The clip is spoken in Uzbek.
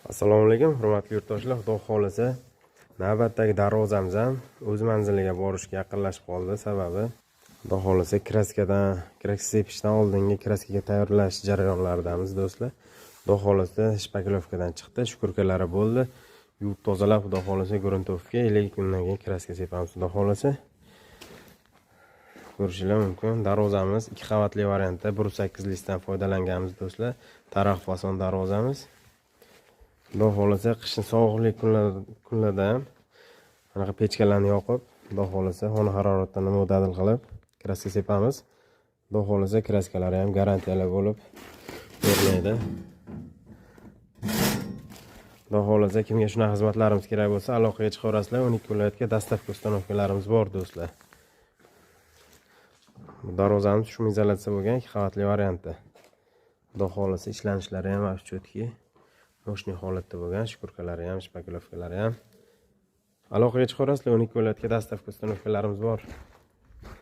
Assalomu alaykum, hurmatli yurtdoshlar. Xudo xohlasa, navbatdagi darvozamiz ham o'z manziliga borishga yaqinlashib qoldi. Sababi, Xudo xohlasa, kraska sepishdan oldingi kraskaga tayyorlash jarayonlaridamiz, do'stlar. Xudo xohlasa, шпаклёвка dan chiqdi, шкурка lari bo'ldi. Yuvib tozalab, Xudo xohlasa, грунтовка 50 kundan keyin kraska sepamiz, Xudo xohlasa. Ko'rishinglar mumkin. Darvozamiz ikki qavatli variantda 1.8 listdan foydalanganmiz, do'stlar. Taraq fason darvozamiz. Xudo xohlasa, qishni sovuqli kunlarda ham anaqa pechkalarni yoqib, Xudo xohlasa, xona haroratdan mo'tadil qilib kraska sepamiz. Xudo xohlasa, kraskalari ham garantiyali bo'lib ko'rinadi. Xudo xohlasa, kimga shunaqa xizmatlarimiz kerak bo'lsa, aloqaga chiqaverasizlar. 12 viloyatga доставка, установка larimiz bor, do'stlar. Bu darvozamiz шумоизоляция bo'lgan ikki qavatli variantda. Xudo xohlasa, ishlanishlari ham вообще четкий, мощный holatda bo'lgan, шкурка lari ham, шпаклёвка lari ham. Aloqaga chiqaverasizlar, 12 viloyatga доставка, установка larimiz bor.